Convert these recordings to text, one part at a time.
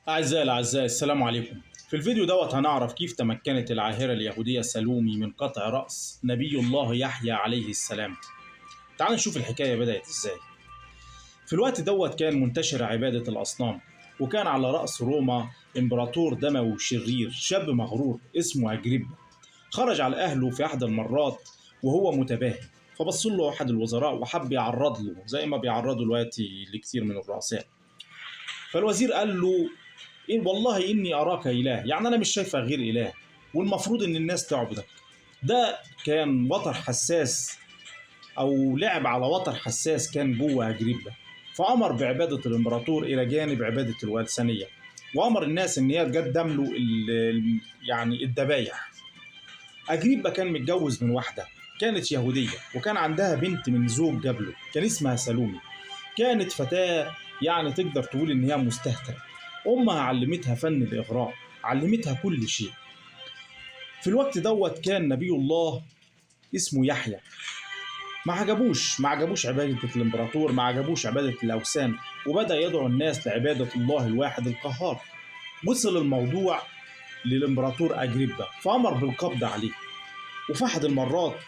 أعزائي الأعزاء، السلام عليكم. في الفيديو دوت هنعرف كيف تمكنت العاهرة اليهودية سالومي من قطع رأس نبي الله يحيى عليه السلام. تعال نشوف الحكاية بدأت إزاي. في الوقت دوت كان منتشر عبادة الأصنام، وكان على رأس روما إمبراطور دموي شرير، شاب مغرور اسمه أجريبا. خرج على أهله في أحد المرات وهو متباهي، فبص له أحد الوزراء وحب يعرض له زي ما بيعرضوا دلوقتي لكثير من الرؤساء. فالوزير قال له: إيه والله إني أراك إله، يعني أنا مش شايفة غير إله، والمفروض إن الناس تعبدك. ده كان وتر حساس، أو لعب على وتر حساس كان جوه أجريبا. فأمر بعبادة الإمبراطور إلى جانب عبادة الوثنية، وأمر الناس إن هي تقدم له يعني الذبايح. أجريبا كان متجوز من واحدة كانت يهودية، وكان عندها بنت من زوج قبله كان اسمها سالومي. كانت فتاة يعني تقدر تقول إن هي مستهترة. أمها علمتها فن الإغراء، علمتها كل شيء. في الوقت دوت كان نبي الله اسمه يحيى. ما عجبوش عبادة الإمبراطور، ما عجبوش عبادة الأوثان، وبدأ يدعو الناس لعبادة الله الواحد القهار. وصل الموضوع للإمبراطور أجريبا، فأمر بالقبض عليه. وفي أحد المرات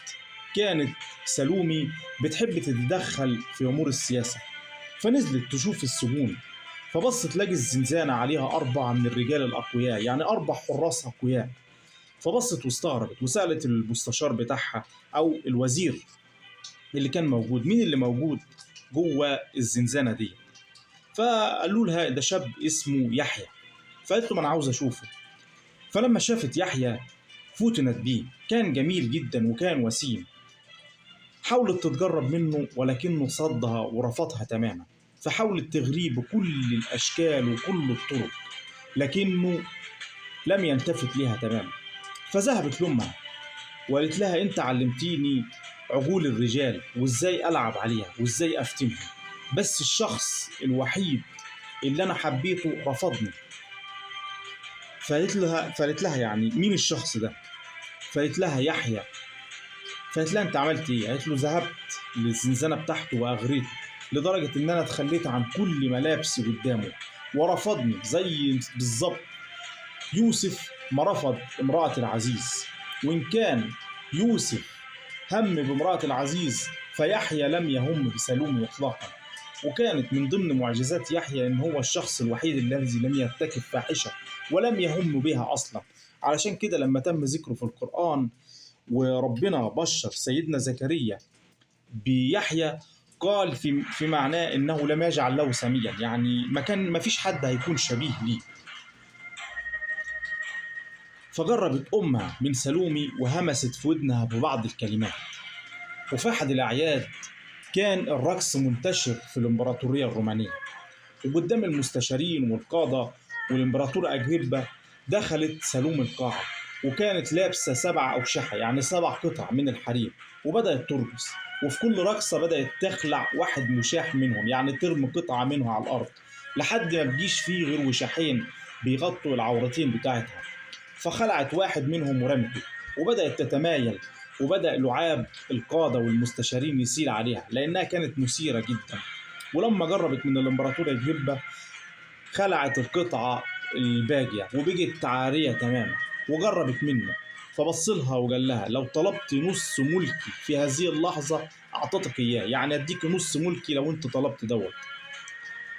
كانت سالومي بتحب تتدخل في أمور السياسة، فنزلت تشوف السجون، فبصت تلاقي الزنزانة عليها 4 من الرجال الأقوياء، يعني 4 حراس أقوياء. فبصت واستغربت وسألت المستشار بتاعها أو الوزير اللي كان موجود، مين اللي موجود جوه الزنزانة دي؟ فقالوا لها ده شاب اسمه يحيى. فقالت له ما أنا عاوز أشوفه. فلما شافت يحيى فتنت بيه، كان جميل جدا وكان وسيم. حاولت تتجرب منه ولكنه صدها ورفضها تماما، فحاولت تغريه بكل الأشكال وكل الطرق، لكنه لم يلتفت لها تماما. فذهبت لأمها وقالت لها أنت علمتيني عقول الرجال وإزاي ألعب عليها وإزاي أفتنهم، بس الشخص الوحيد اللي أنا حبيته رفضني. فقالت لها يعني مين الشخص ده؟ فقالت لها يحيى. فقالت لها أنت عملت إيه؟ قالت له ذهبت للزنزانة بتاعته وأغريته لدرجة إن أنا اتخليت عن كل ملابسي قدامه ورفضني، زي بالظبط يوسف ما رفض امرأة العزيز. وإن كان يوسف هم بامرأة العزيز، فيحيى لم يهم بسالومي إطلاقا. وكانت من ضمن معجزات يحيى إن هو الشخص الوحيد الذي لم يرتكب فاحشة ولم يهم بها أصلا. علشان كده لما تم ذكره في القرآن وربنا بشر سيدنا زكريا بيحيى، قال في معناه إنه لم يجعل له سميا، يعني ما فيش حد هيكون شبيه ليه. فجربت أمها من سالومي وهمست في ودنها ببعض الكلمات. وفي أحد الأعياد كان الرقص منتشر في الإمبراطورية الرومانية، وقدام المستشارين والقادة والإمبراطور أجريبا دخلت سالومي القاعة، وكانت لابسة 7 أوشحة، يعني 7 قطع من الحرير، وبدأت ترقص. وفي كل رقصة بدأت تخلع واحد مشاح منهم، يعني ترمي قطعة منه على الأرض، لحد ما بيجيش فيه غير وشاحين بيغطوا العورتين بتاعتها. فخلعت واحد منهم ورمته، وبدأت تتمايل، وبدأ لعاب القادة والمستشارين يسيل عليها لأنها كانت مثيرة جدا. ولما جربت من الإمبراطور أجريبا خلعت القطعة الباقية وبقت عارية تماما، وجربت منه. فبصلها وقال لها لو طلبت نص ملكي في هذه اللحظة أعطتك إياه، يعني أديك نص ملكي لو أنت طلبت دوت.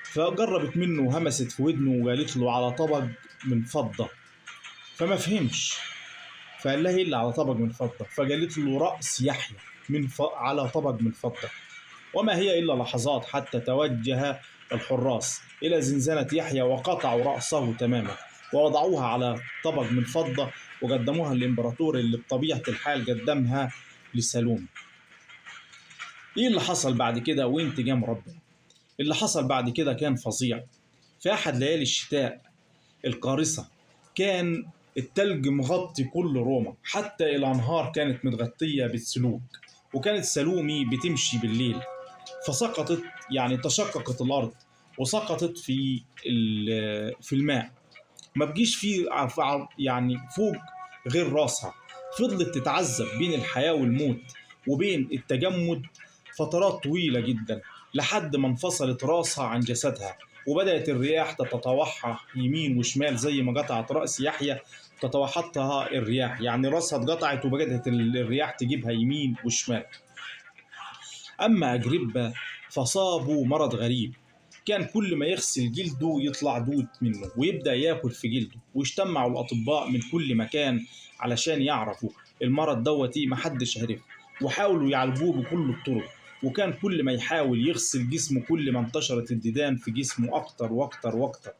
فجربت منه وهمست في ودنه وقالت له على طبق من فضة، فما فهمش. فقال لها إيه اللي على طبق من فضة؟ فقالت له رأس يحيى على طبق من فضة. وما هي إلا لحظات حتى توجه الحراس إلى زنزانة يحيى وقطعوا رأسه تماما، ووضعوها على طبق من فضة وقدموها للإمبراطور اللي بطبيعة الحال قدمها لسالومي. إيه اللي حصل بعد كده وانتقام ربنا؟ اللي حصل بعد كده كان فظيع. في أحد ليالي الشتاء القارصة كان التلج مغطي كل روما، حتى الأنهار كانت متغطية بالسلوك، وكانت سالومي بتمشي بالليل، فسقطت، يعني تشققت الأرض وسقطت في الماء، ما بقيش فيه يعني فوق غير راسها. فضلت تتعذب بين الحياة والموت وبين التجمد فترات طويلة جدا، لحد ما انفصلت راسها عن جسدها وبدأت الرياح تتطوحها يمين وشمال زي ما قطعت رأس يحيى تتوحطها الرياح، يعني رأسها اتقطعت وبدأت الرياح تجيبها يمين وشمال. أما أجريبا فصابه مرض غريب، كان كل ما يغسل جلده يطلع دود منه ويبدأ ياكل في جلده، واجتمعوا الأطباء من كل مكان علشان يعرفوا المرض دوتي، محدش عرف، وحاولوا يعالجوه بكل الطرق، وكان كل ما يحاول يغسل جسمه كل ما انتشرت الديدان في جسمه أكتر وأكتر وأكتر.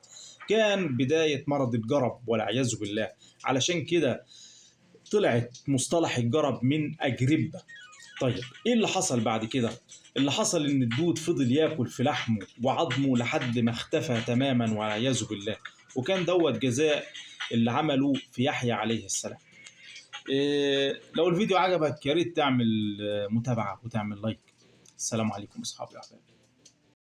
كان بداية مرض الجرب والعياذ بالله، علشان كده طلعت مصطلح الجرب من أجريبا. طيب ايه اللي حصل بعد كده؟ اللي حصل ان الدود فضل ياكل في لحمه وعظمه لحد ما اختفى تماما والعياذ بالله، وكان دوت جزاء اللي عمله في يحيى عليه السلام. لو الفيديو عجبك يا ريت تعمل متابعة وتعمل لايك. السلام عليكم اصحابي واحبابي.